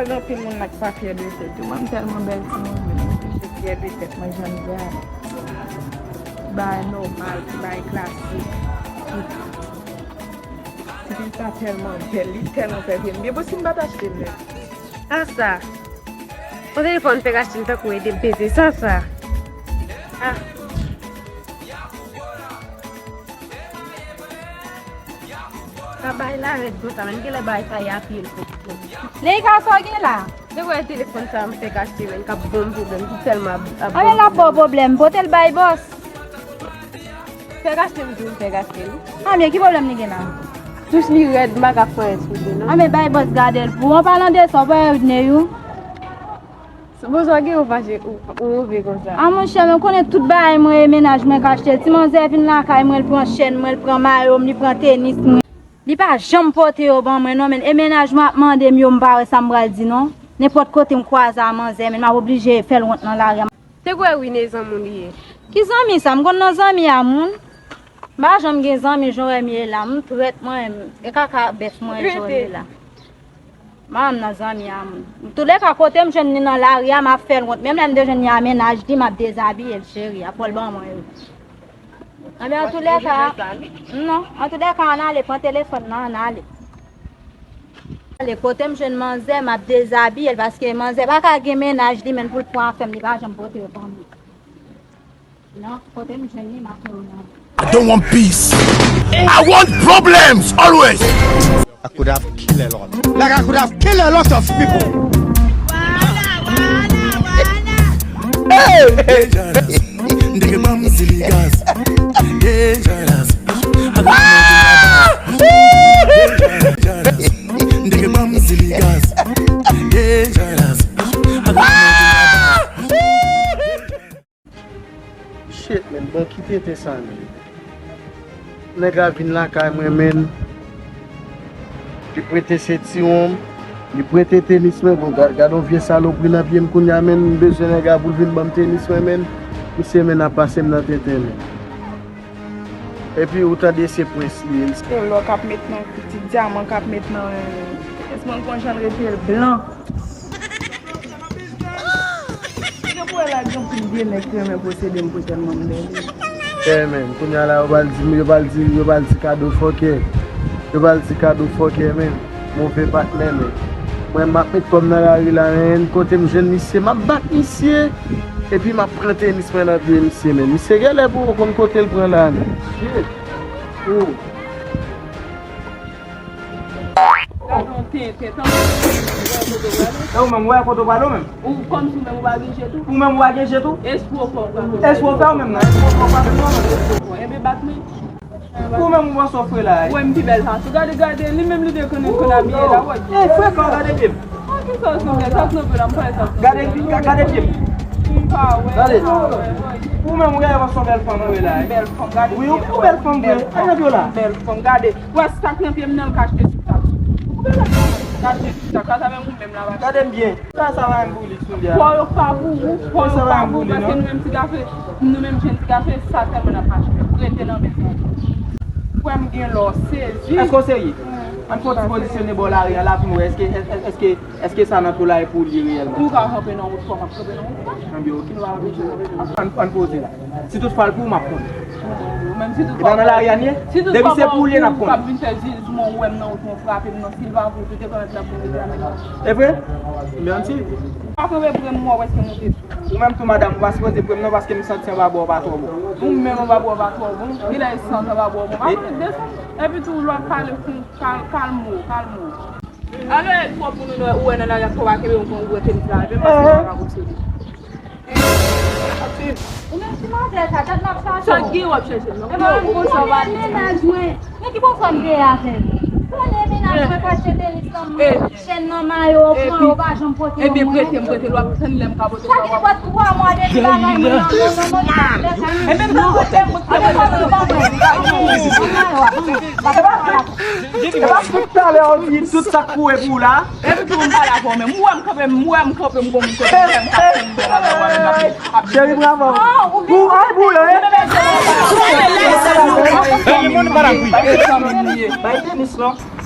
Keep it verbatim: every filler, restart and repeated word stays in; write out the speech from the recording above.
Gen anpil moun la ki pa fyè de tèt yo. Mwen, m tèlman bèl timoun, men m oblije fyè de tèt mwen, jan m ye a. Ti bagay nòmal, ti bagay klasik. Ti fi sa tèlman bèl, li tèlman fè vye m byen. Bon, si m pa t achte l menm. Sa sa. Yon telefòn fèk achte l tankou ede m peze. Sa sa. Ah. Sa bay la rèd konsa, men genlè bay sa y apye l pou. Leika, sa w gen la? Se kwè telefòn sa m fèk achte, men k ap ban m pwoblèm, ki tèlman ap, ap ban m pwoblèm. Anben, l ap ba w pwoblèm. Pote l bay bòs. Fèk achte m di w, fèk achte l. Anben, ki pwoblèm li gen la? Touch li rèd, m pa ka fè anyen sou li, non. Anben, bay bòs gade l pou w. An palan de sa, w pa wè Whitney, ou? Bonswa, gen ou fache, ou, ou move konsa. A monchè, men konnen tout bagay mwen e mennaj mwen k achte l. Ti manzè vin lakay mwen, l pran chèn mwen, l pran mayo m, li pran tenis mwen. Li pa janm pote yo ban mwen non, men e mennaj mwen ap mande m yo, m pa wè sa m pral di non. Nenpòt kote m kwaze a manzè, men m ap oblije fè l wont nan lari a. Te kwè wi, ne zanmi w li ye. Ki zanmi sa? M konn nan zanmi a moun? M pa janm gen zanmi, jan w wè m ye la. M trèt mwen, e kaka bèf mwen, jan w wè m ye la. Manman m nan zanmi a moun. Toulèka, kote m jwenn li nan lari a, m ap fè l wont. Menm lè m te jwenn li a mennaj li, m ap dezabiye l, cheri. Apre l ban mwen yo. Anben, antoulèka, non. Antoulèka, ann ale, pran telefòn nan, ann ale. Ale, kote m jwenn manzè, m ap dezabiye l, paske manzè pa ka gen mennaj li menm pou l pran afè m, li pa janm pote yo ban mwen. Non, kote m jwenn li, m ap fè w nan. I don't want peace. I want problems always. I could have killed a lot. Like I could have killed a lot of people. Hey! Dangerous. Nigga, bam, silly gas. Dangerous. Dangerous. Nigga, bam, silly gas. Dangerous. Shit, man, bon, ki tenten sa, man. Nèg la vin lakay mwen, man. Li prete sentiwon m, li prete tenis mwen. Bon, ga-, gade yon vye salopri nan pye m kounye a, man. M bezwen nèg la pou l vin ban m tenis mwen, man. Misye, man, ap pase m nan tenten, man. Epi ou tande se prens li ye. Se lò k ap met nan, ti dyaman k ap met nan, eh, prens mwen, gon jan l rete l blan. Gen pou wè la, gen anpil vye nèg ki renmen posede m pou tèlman m bèl. Kè menm, kounye a la, yo pral di, yo pral di, yo pral di kado fòkè. Yo pral di kado fòkè, menm. Move patnè, menm. Mwen, m ap met kò m nan lari la, menm. Kote m jwenn misye, m ap bat misye. Epi m ap pran tenis mwen nan pye misye, menm. Misye genlè pou w konn kote l pran la, menm. Shit. Oh. Gade yon tenten, tankou ou wè kote w prale. E ou menm, ou wè kote w prale ou menm? Ou kòmsi ou menm ou pa gen je tou? Ou menm ou pa gen je tou? Espwa w fè w pa konnen. Espwa w fè ou menm nan, espwa w fè w pa konnen ou menm. Espwa w fè w. Enben bat mwen. Ou menm ou panse w fre la. Ou wè m pi bèl pase w. Gade, gade, li menm li dekonnen konn abiye la, wè. E frekan, gade pye m. An ki sa w sanble? Sa k nan pye la, m pa wè sa k nan pye la. Gade, ga-, gade pye m. M pa wè. Gade. M pa wè, wè. Ou menm ou genlè panse w bèl fanm, wi la. Bèl fanm, gade. Wi, ou, ou bèl fanm vre. Gade nan pye w la. Bèl fanm, gade. Wè sa k nan pye m nan, l kache sou tab. Kache sou tab. Sa sa menm ou menm la, va. Gade m byen. Sa, sa va menm pou li sou li a. Fò yo pa pou ou, fò yo pa pou ou, paske nou menm ti kafe, nou menm jèn ti kafe, sa sèlman n ap mache. Rete nan men sa. Frè m gen lè w sezi. Èske w serye? Ann fè yon ti pozisyone bò lari a la pou n wè èske, èske, èske, èske sa nan tò la e pou li reyèlman. Si w ka kanpe nan wout, fò w ap kanpe nan wout. Ann byen, oke. Ann, ann poze la. Si tout fwa l pou ou, m ap konn. Menm si tout fwa. E pa nan lari a n ye? Depi se pou ou l ye, n ap konn. Ou p ap vin fè zizou mwen, ou wè m nan wout mwen, w frape m nan silva pou ou, ou te konn ap nan pou ou. E vre? Men ann sezi. Ou pa kanpe pre m, mwen, wè èske m monte sou. Ou menm tou, madanm, ou pa sipoze pre m non, paske m santi anba bò w pa twò bon. Ou menm anba bò w pa twò bon. Genlè e sant anba bò w bon. Pa konn desann. Epi tou, lè w ap pale, fon, kal-, kalme w, kalme w. Alò, e twòp moun ou wè nan lari a, twòp a kenbe yon gwo tenis la, epi maske pa ka posede. Ou menm ti manzè sa, dat m ap chache w. Sa k gen w ap chache m nan? Epa, ou konnen mennaj mwen. Men ki bò sa m gen avè l? Ou konnen mennaj mwen k achte tenis nan mwen, chèn nan mayo, pran yo, pa janm pote yo mwen. Ebyen, prete m, prete l, w ap tann lè m ka pote l. Sa gen pwèt twa mwa depi bagay mwen nan, non, non, non, non, non. E menm nan pote m, pote m, pote m. Epa tout talè w di tout sa k kouri pou ou la. Epi tou m pale avè w menm. Ou wè m kanpe, m wè m kanpe, m gon moun kote m wè m kanpe, m wè m kanpe. Cheri, bravo. Ou ay boule, hein? Bay tenis lan.